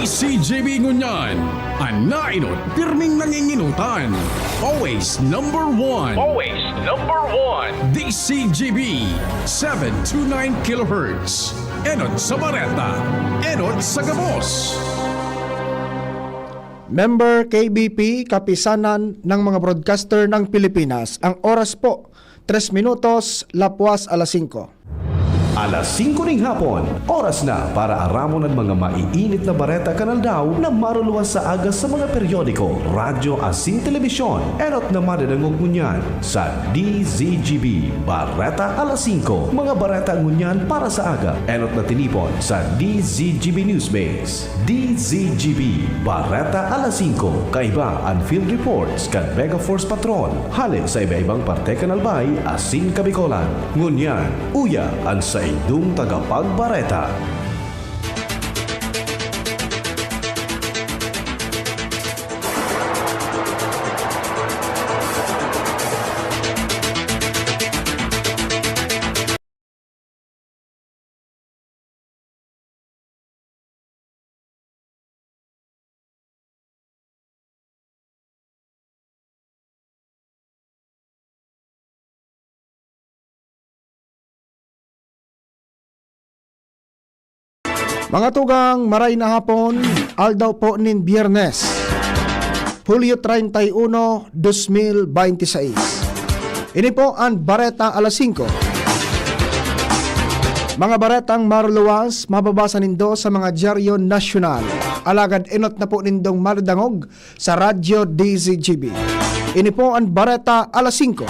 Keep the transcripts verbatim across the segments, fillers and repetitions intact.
C G B ngunyan, an naenot pirming nanginginutan. Always number one. Always number one. D C G B, seven two nine kilohertz. Enot sa bareta, enot sa gabos. Member K B P, Kapisanan ng mga Broadcaster ng Pilipinas. Ang oras po, tres minutos, lapwas alas singko. Alas singko ning hapon, oras na para aramon an mga maiinit na bareta kan aldaw na maruluwas sa aga sa mga periodiko, radyo asin telebisyon. Enot na madadangog ngunyan sa D Z G B Bareta Alas Singko, mga bareta ngunyan para sa aga. Enot na tinipon sa D Z G B Newsbase. D Z G B, Bareta Alas Singko, kaiba an field reports kan Mega Force Patrol, hale sa iba-ibang parte kan Albay asin Kabicolan. Ngunyan, uya an saindong tagapagbareta. Mga tugang, maray na hapon, aldaw po nin Biyernes, Hulyo treinta y uno, dos mil beintiseis. Ini po an Bareta Alas Singko. Mga baretang maruluwas, mababasa nindo sa mga dyaryo nasyonal. Alagad enot na po nindong madadangog sa Radyo D Z G B. Ini po an Bareta Alas Singko.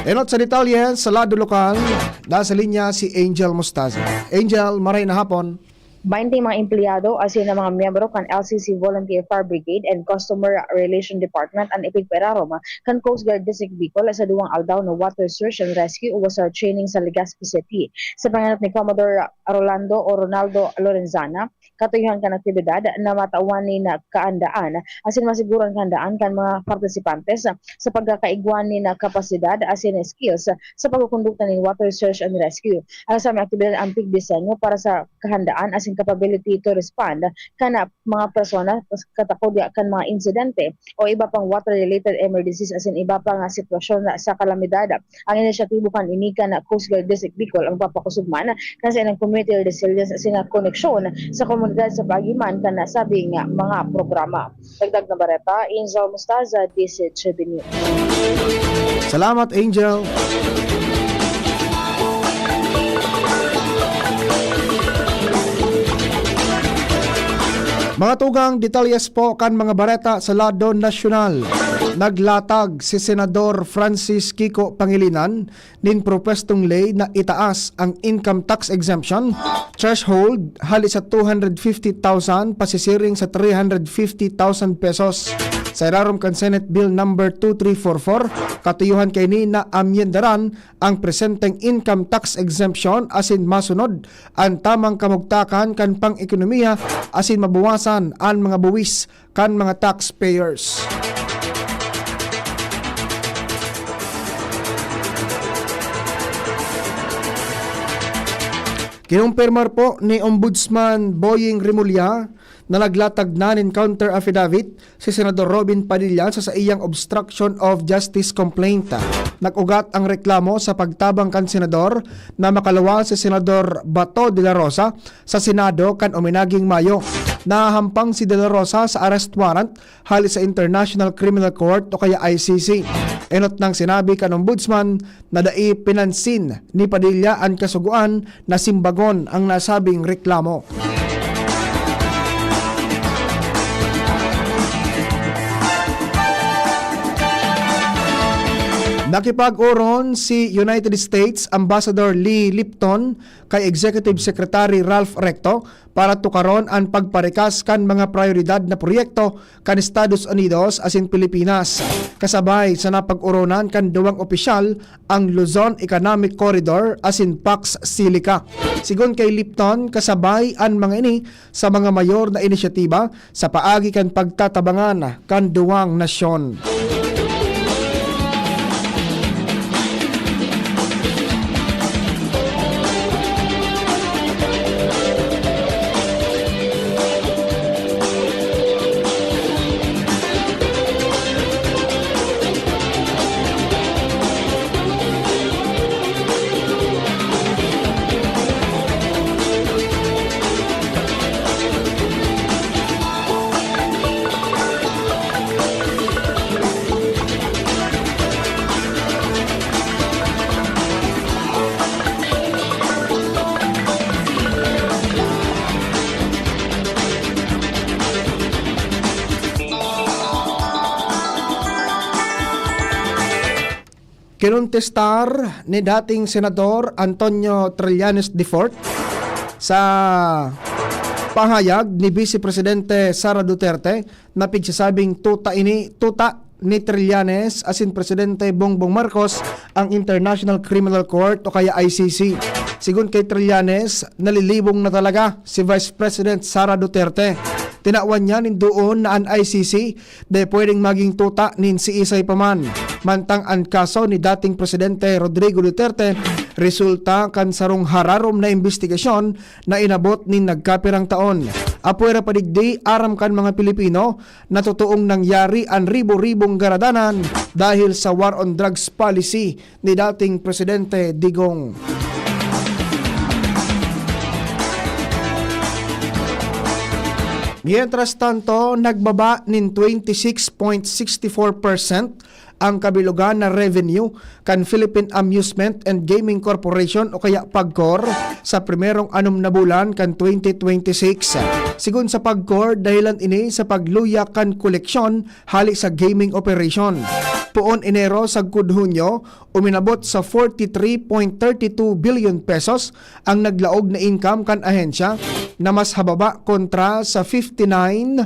Enot sa detalye sa lado lokal, nasa linya si Angel Mostaza. Angel, maray na hapon. Baynte mga empleyado asin ang mga miyembro kan L C C Volunteer Fire Brigade and Customer Relation Department an ipigpairarom kan Coast Guard District Bicol sa duwang aldaw na water search and rescue o water training sa Legazpi City. Sa pangenot ni Commodore Rolando o Ronaldo Lorenzana, katuyohan kan aktibidad na matawan nin kaandaan asin masiguro an kaandaan kan mga partisipantes sa pagkakaigwa nin kapasidad asin skills sa pagkukondukta nin water search and rescue. An samong aktibidad an pigdisenyo para sa kahandaan asin capability to respond kan mga persona katakod kan mga insidente o iba pang water-related emergencies asin iba pa nga sitwasyon sa kalamidad. Ang inisyatibo kan ini kan Coast Guard District Bicol ang papakosog man kan saindang community resilience asin koneksyon sa komunidad sa pag-agiman kan nasabing mga programa. Dagdag na bareta, Angel Mostaza, D Z G B News. Salamat, Angel. Mga tugang, detalyes po kan mga bareta sa lado nasyonal. Naglatag si Senador Francis Kiko Pangilinan nin propwestong ley na itaas ang income tax exemption threshold hali sa two hundred fifty thousand pasisiring sa three hundred fifty thousand pesos. Sa irarom kan Senate Bill Number two three four four, katuyohan kaini na amyendaran ang presenteng income tax exemption asin masunod an tamang kamugtakan kan pang-ekonomiya asin mabawasan an mga buwis kan mga taxpayers. Kinumpirmar po ni Ombudsman Boying Remulla na naglatag na nin counter affidavit si Senador Robin Padilla sa saiyang obstruction of justice complaint. Nag-ugat ang reklamo sa pagtabang kan senador na makaluwas si Senador Bato de la Rosa sa Senado kan uminaging Mayo. Nahahampang si De La Rosa sa arrest warrant hali sa International Criminal Court o kaya I C C. Enot nang sinabi kan Ombudsman na dai pinansin ni Padilla an kasugoan na simbagon ang nasabing reklamo. Nakipag-oron si United States Ambassador Lee Lipton kay Executive Secretary Ralph Recto para tukaron an pagparikas kan mga prayoridad na proyekto kan Estados Unidos asin Pilipinas, kasabay sa napag-oronan kan duwang opisyal ang Luzon Economic Corridor asin Pax Silica. Sigon kay Lipton, kasabay an mga ini sa mga mayor na inisyatiba sa paagi kan pagtatabangan kan duwang nasyon. Kinontestar ni dating Senador Antonio Trillanes the fourth sa pahayag ni Vice Presidente Sara Duterte na pigsasabing tuta ini, tuta ni Trillanes asin Presidente Bongbong Marcos ang International Criminal Court o kaya I C C. Sigon kay Trillanes, nalilibong na talaga si Vice President Sara Duterte. Tinawan niya nin duon na an I C C dai pwedeng magin tuta nin siisay pa man. Mantang an kaso ni dating Presidente Rodrigo Duterte resulta kan sarong hararom na imbestigasyon na inabot nin nagkapirang taon. Apwera pa digdi, aram kan mga Pilipino na totoong nangyari an ribo-ribong garadanan dahil sa war on drugs policy ni dating Presidente Digong. Mientras tanto, nagbaba nin twenty six point sixty four percent ang kabilugan na revenue kan Philippine Amusement and Gaming Corporation o kaya PAGCOR sa primerong anom na bulan kan twenty twenty six. Sigon sa PAGCOR, dahilan ini sa pagluya kan koleksyon hali sa gaming operation. Poon Enero sagkod Hunyo, uminabot sa forty three point thirty two billion pesos ang naglaog na income kan ahensya, na mas hababa kontra sa fifty nine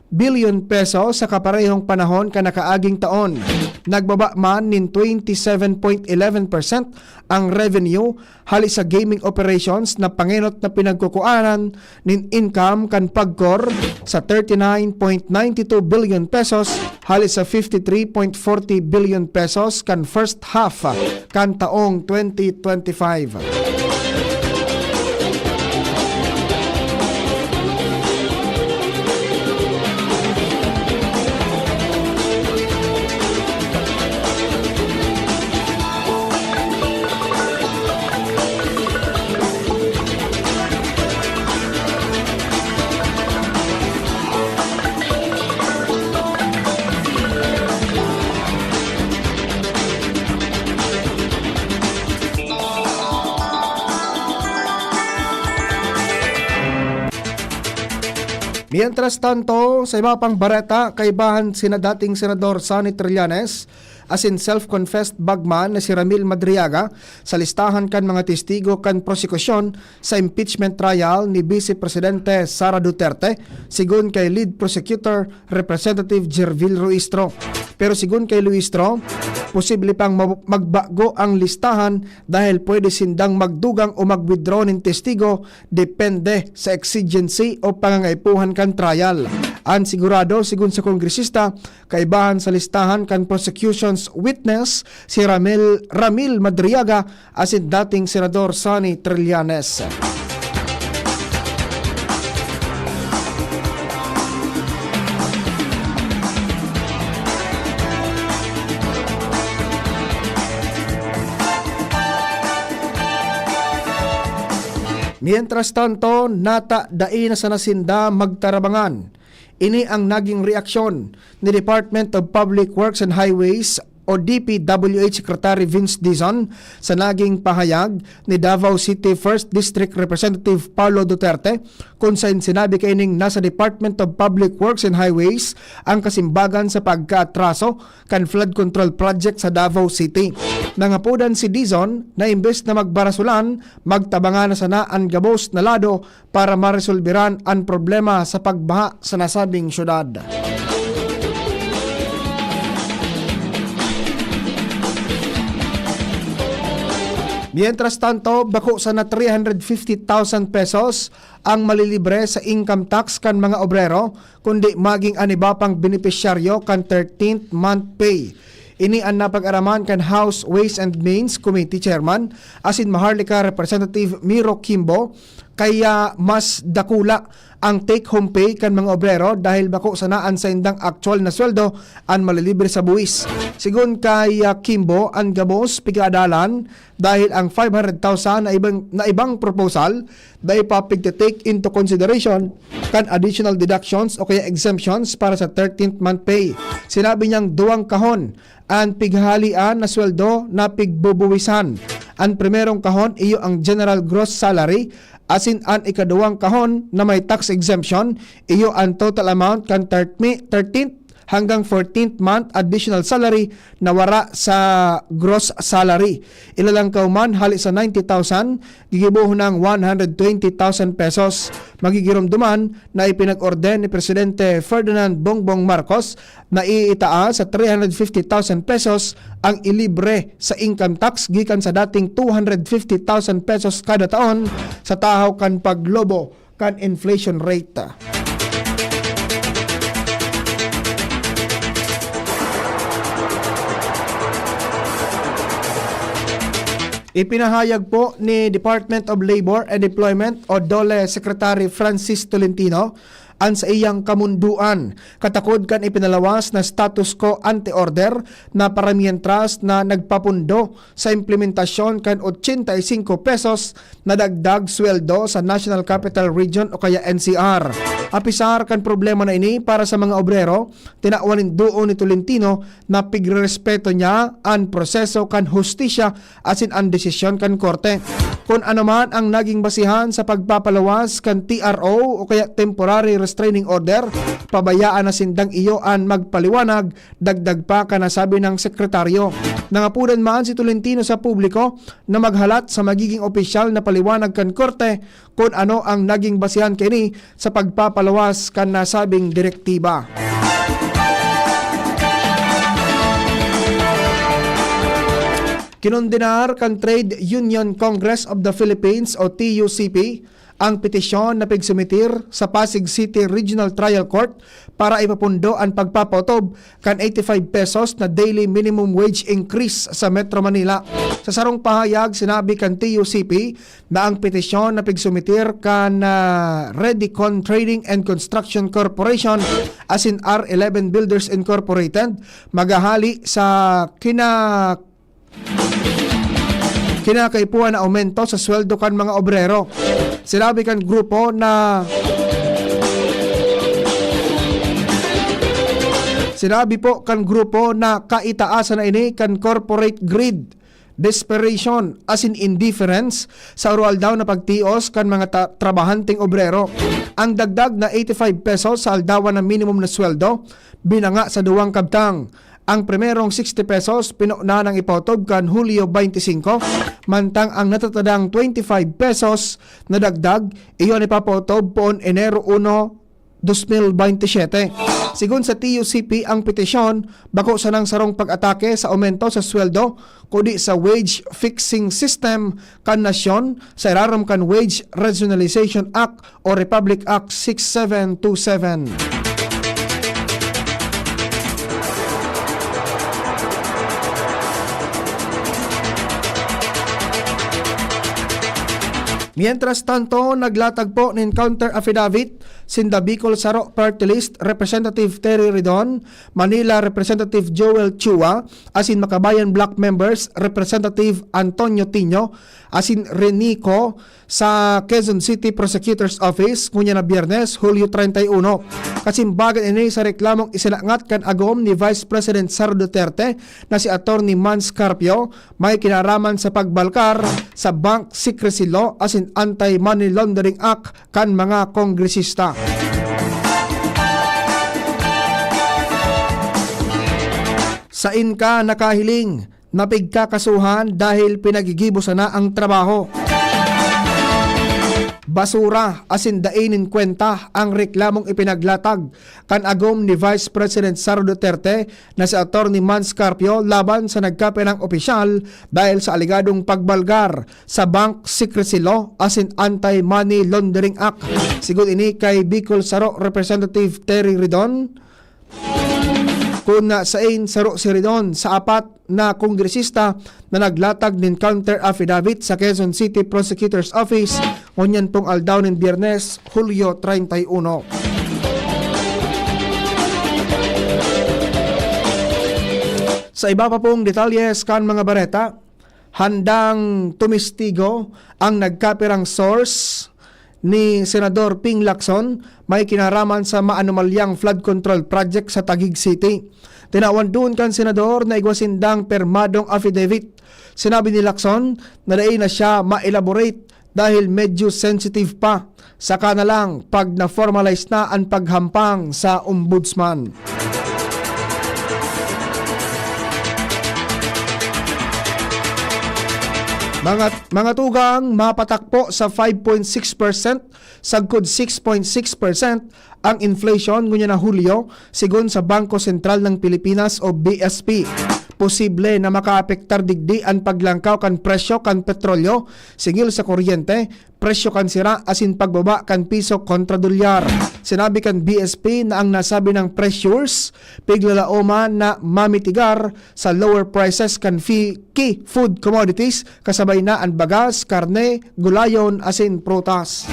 billion pesos sa kaparehong panahon kan nakaaging taon. Nagbaba man nin twenty seven point eleven percent ang revenue hali sa gaming operations na pangenot na pinagkukuanan nin income kan PAGCOR sa thirty nine point nine two billion pesos hali sa fifty three point forty billion pesos kan first half kan taong twenty twenty five. Mientras tanto, sa iba pang bareta, kaibahan sina dating Senador Sonny Trillanes asin self-confessed bagman na si Ramil Madriaga sa listahan kan mga testigo kan prosekusyon sa impeachment trial ni Vice Presidente Sara Duterte, sigon kay Lead Prosecutor Representative Gervil Ruistro. Pero sigon kay Ruistro, posible pang mab-, magbago ang listahan dahil pwede sindang magdugang o mag-withdraw nin testigo depende sa exigency o pangangaipuhan kan trial. An sigurado, sigon sa kongresista, kaibahan sa listahan kan prosecution's witness si Ramil, Ramil Madriaga asin dating Senador Sonny Trillanes. Mientras tanto, nata dai na sana sinda magtarabangan. Ini ang naging reaksyon ni Department of Public Works and Highways o D P W H Secretary Vince Dizon sa naging pahayag ni Davao City First District Representative Paulo Duterte, kun saen sinabi kaining nasa Department of Public Works and Highways ang kasimbagan sa pagkaatraso kan flood control project sa Davao City. Nangapodan si Dizon na imbes na magbarasolan, magtabangan na sana an gabos na lado para maresolberan an problema sa pagbaha sa nasabing syudad. Mientras tanto, bako sana three hundred fifty thousand pesos ang malilibre sa income tax kan mga obrero, kundi maging an iba pang benepisyaryo kan thirteenth month pay. Ini an napag-araman kan House Ways and Means Committee Chairman asin Maharlika Representative Miro Kimbo, kaya mas dakula ang take-home pay kan mga obrero dahil bako sana an saindang aktuwal na sweldo an malilibre sa buwis. Sigon kay, ah, Kimbo, an gabos pigaadalan dahil ang five hundred thousand na ibang, na ibang proposal dai pa pigte-take into consideration kan additional deductions o kaya exemptions para sa thirteenth month pay. Sinabi niyang duwang kahon an pighahalian na sweldo na pigbubuwisan. An primerong kahon iyo ang general gross salary, asin an ikaduwang kahon na may tax exemption iyo an total amount kan thirteenth hanggang fourteenth month additional salary na wara sa gross salary. Ilalangkaw man hali sa ninety thousand, gigibohon ng one hundred twenty thousand pesos. Magigiromdoman na ipinag-orden ni Presidente Ferdinand Bongbong Marcos na iitaas sa three hundred fifty thousand pesos ang ilibre sa income tax gikan sa dating two hundred fifty thousand pesos kada taon sa tahaw kan paglobo kan inflation rate. Ipinahayag po ni Department of Labor and Employment o DOLE Secretary Francis Tolentino an saiyang kamundoan, katakod kan ipinalawas na status quo ante order na paramientras na nagpapundo sa implementasyon kan ochenta y cinco pesos na dagdag sweldo sa National Capital Region o kaya N C R. Apisar kan problema na ini para sa mga obrero, tinawan nin duon ni Tolentino na pigrerespeto niya an proseso kan hustisya asin an desisyon kan korte. Kun ano man ang naging basihan sa pagpapalawas kan T R O o kaya temporary restraining order, pabayaan na sindang iyo an magpaliwanag, dagdag pa kan nasabi ng sekretaryo. Nangapudan man si Tolentino sa publiko na maghalat sa magiging opisyal na paliwanag kan korte kun ano ang naging basihan kaini sa pagpapalawas kan nasabing direktiba. Kinondenar kan Trade Union Congress of the Philippines o T U C P ang petisyon na pigsumitir sa Pasig City Regional Trial Court para ipapundo an pagpapaotob kan eighty-five pesos na daily minimum wage increase sa Metro Manila. Sa sarong pahayag, sinabi kan T U C P na ang petisyon na pigsumitir kan, ah, Redicon Trading and Construction Corporation asin R eleven Builders Incorporated maghahali sa kina-, kinakaipuhan na aumento sa sweldo kan mga obrero. Sinabi kan grupo na, sinabi po kan grupo na kaitaasan na ini kan corporate greed, desperation, asin indifference sa aroaldaw na pagtios kan mga ta-, trabahanteng obrero. Ang dagdag na eighty-five pesos sa aldawan na minimum na sweldo, binanga sa duwang kabtang. Ang primerong sixty pesos pinonan ang ipaotob kan Hulyo twenty-five, mantang ang natatadang twenty-five pesos na dagdag, iyon ipapaotob poon Enero uno, dos mil bente siyete. Sigon sa T U C P, ang petisyon bako sanang sarong pag-atake sa aumento sa sweldo, kundi sa wage fixing system kan nasyon sa irarom kan Wage Regionalization Act o Republic Act six seven two seven. Mientras tanto, naglatag po nin counter affidavit sinda Bicol Saro Party List Representative Terry Ridon, Manila Representative Joel Chua, asin Makabayan Bloc Members Representative Antonio Tinio, asin Renico sa Quezon City Prosecutor's Office ngunyan na Biyernes, Hulyo treinta y uno. Kasimbagan ini sa reklamong isinangat kan agom ni Vice President Sara Duterte na si Attorney Mans Carpio, may kinaraman sa pagbalkar sa Bank Secrecy Law asin Anti-Money Laundering Act kan mga kongresista. Sain ka nakahiling na pigkakasuhan dahil pinagigibo sana ang trabaho? Basura asin dai nin kwenta ang reklamong ipinaglatag kan agom ni Vice President Sara Duterte na si Attorney Mans Carpio laban sa nagkapirang opisyal dahil sa alegadong pagbalgar sa Bank Secrecy Law asin Anti-Money Laundering Act. Sigon ini kay Bicol Saro Representative Terry Ridon, kun sain saro si Ridon sa apat na kongresista na naglatag nin counter affidavit sa Quezon City Prosecutor's Office ngunyan pong aldaw nin Biyernes, Hulyo treinta y uno. Sa iba pa pong detalye kan mga bareta, handang tumistigo ang nagkapirang source ni Senador Ping Lacson may kinaraman sa maanomalyang flood control project sa Taguig City. Tinawan duon kan senador na igwa sindang permadong affidavit. Sinabi ni Lacson na dai na siya ma-elaborate dahil medyo sensitive pa. Saka na lang pag na-formalize na an paghampang sa Ombudsman. Mga, mga tugang, mapatak po sa five point six percent, sagkod six point six percent ang inflation ngunyan na Hulyo, sigon sa Bangko Sentral ng Pilipinas o B S P. Posible na makaapektar digdi an paglangkaw kan presyo kan petrolyo, singil sa kuryente, presyo kan sira asin pagbaba kan piso kontra dolyar. Sinabi kan B S P na ang nasabi nang pressures piglalaoman na mamitigar sa lower prices kan fi-, key food commodities, kasabay na an bagas, karne, gulayon asin prutas.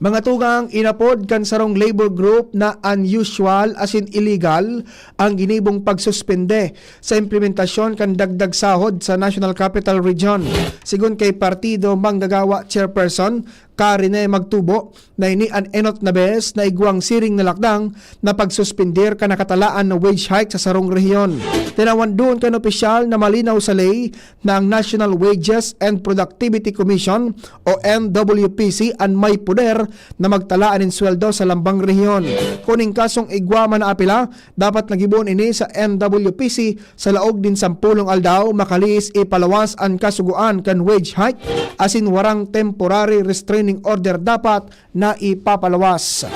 Mga tugang, inapod kan sarong labor group na unusual asin illegal ang ginibong pagsuspende sa implementasyon kan dagdag sahod sa National Capital Region. Sigon kay Partido Manggagawa Chairperson Karine Magtubo, na ini an enot na bes na igwang siring na lakdang na pagsuspender kan nakatalaan na wage hike sa sarong rehiyon. Tinawan duon kan opisyal na malinaw sa ley na ang National Wages and Productivity Commission o N W P C an may poder na magtala nin sweldo sa lambang rehiyon. Kun nin kasong igwa man naapila, dapat nagibohon ini sa N W P C sa laog nin sampolong aldaw, makalihis ipalawas an kasugoan kan wage hike asin warang temporary restraining order dapat na ipapalawas.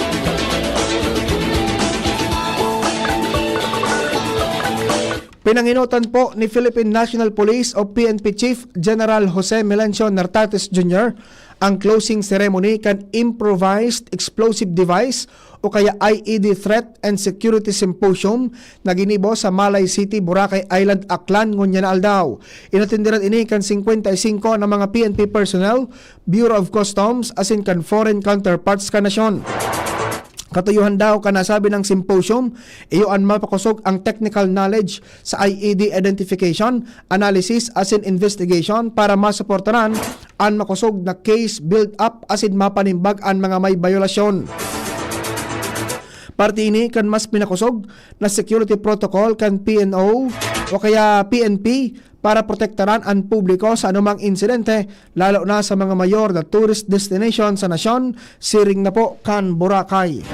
Pinangenotan po ni Philippine National Police o P N P Chief General Jose Melencio Nartates Junior ang closing ceremony kan Improvised Explosive Device o kaya I E D Threat and Security Symposium na ginibo sa Malay City, Boracay Island, Aklan, ngunyan na aldaw. Inatenderan ini kan singkwenta y singko na mga P N P personnel, Bureau of Customs, asin kan foreign counterparts kan nasyon. Katuyohan daw kan nasabi nang symposium, iyo an mapakosog ang technical knowledge sa I E D identification, analysis, asin investigation para masuportaran an makosog na case build-up asin mapanimbag an mga may bayolasyon. Parte ini kan mas pinakosog na security protocol kan P N O o kaya P N P para protektaran an publiko sa anumang insidente, lalo na sa mga mayor na tourist destination sa nasyon, siring na po kan Boracay.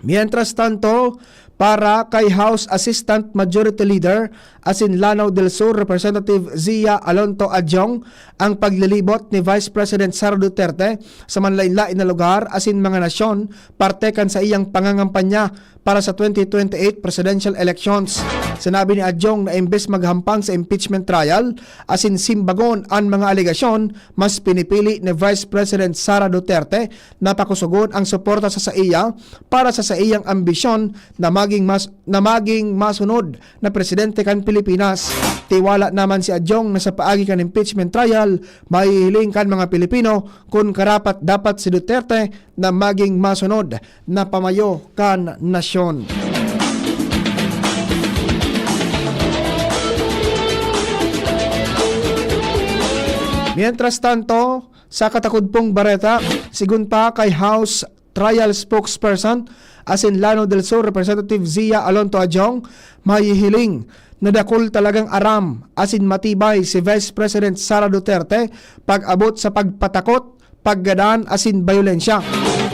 Mientras tanto, para kay House Assistant Majority Leader asin Lanao del Sur Representative Zia Alonto Adjong ang paglilibot ni Vice President Sara Duterte sa manlaen-laen na lugar asin mga nasyon parte kan saiyang pangangampanya para sa twenty twenty-eight presidential elections. Sinabi ni Adjong na imbes maghampang sa impeachment trial asin simbagon an mga alegasyon, mas pinipili ni Vice President Sara Duterte na pakusogon ang suporta sa saiya para sa saiyang ambisyon na maging mas, na maging masunod na presidente kan Pilipinas. Tiwala naman si Adjong na sa paagi kan impeachment trial, mahihiling kan mga Pilipino kun karapat-dapat si Duterte na maging masunod na pamayo kan nasyon. Mientras tanto, sa katakod pong bareta, sigun pa kay House Trial Spokesperson asin Lanao del Sur Representative Zia Alonto Adjong, mahihiling na dakul talagang aram asin matibay si Vice President Sara Duterte pag-abot sa pagpatakot, paggadan asin bayolensya.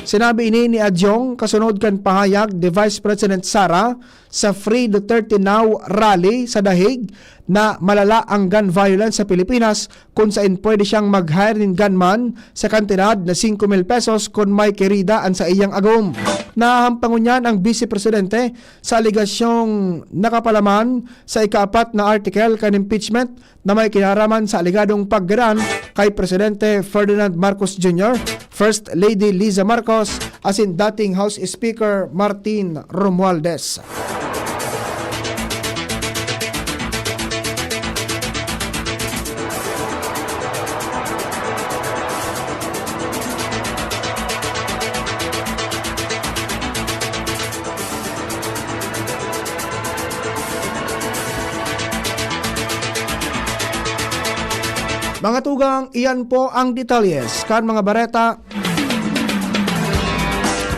Sinabi ini ni Adjong kasunod kan pahayag ni Vice President Sara sa Free Duterte Now Rally sa The Hague na malala ang gun violence sa Pilipinas, kun saen pwede siyang mag-hire nin gunman sa kantidad na singko mil pesos kun may kerida an saiyang agom. Nahahampang ngunyan ang Vice Presidente sa alegasyong nakapalaman sa ikaapat na article kan impeachment na may kinaraman sa alegadong paggadan kay Presidente Ferdinand Marcos Junior, First Lady Liza Marcos, asin dating House Speaker Martin Romualdez. Mga tugang, iyan po ang detalyes kan mga bareta.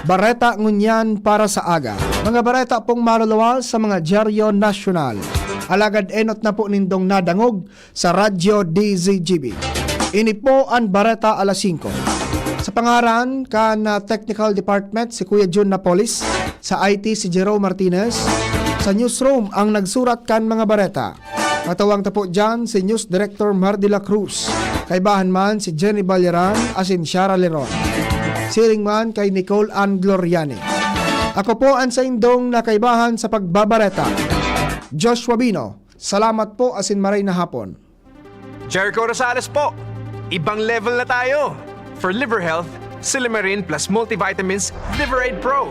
Bareta ngunyan para sa aga. Mga bareta pong maluluwal sa mga dyaryo nasyonal. Alagad enot na po nindong nadangog sa Radyo D Z G B. Ini po an Bareta Alas Singko. Sa pangaran kan, ah, Technical Department, si Kuya Jun Napoles, sa I T, si Jero Martinez, sa Newsroom, ang nagsurat kan mga bareta. Matawang ta po dyan si News Director Mar de la Cruz. Kaibahan man si Jenny Balleran asin Shara Leron. Siring man kay Nicole Ann Gloriani. Ako po an saindong nakaibahan sa pagbabareta, Joshua Bino. Salamat po asin maray na hapon. Jericho Rosales po! Ibang level na tayo! For liver health, Silymarin plus multivitamins, Liver Aid Pro.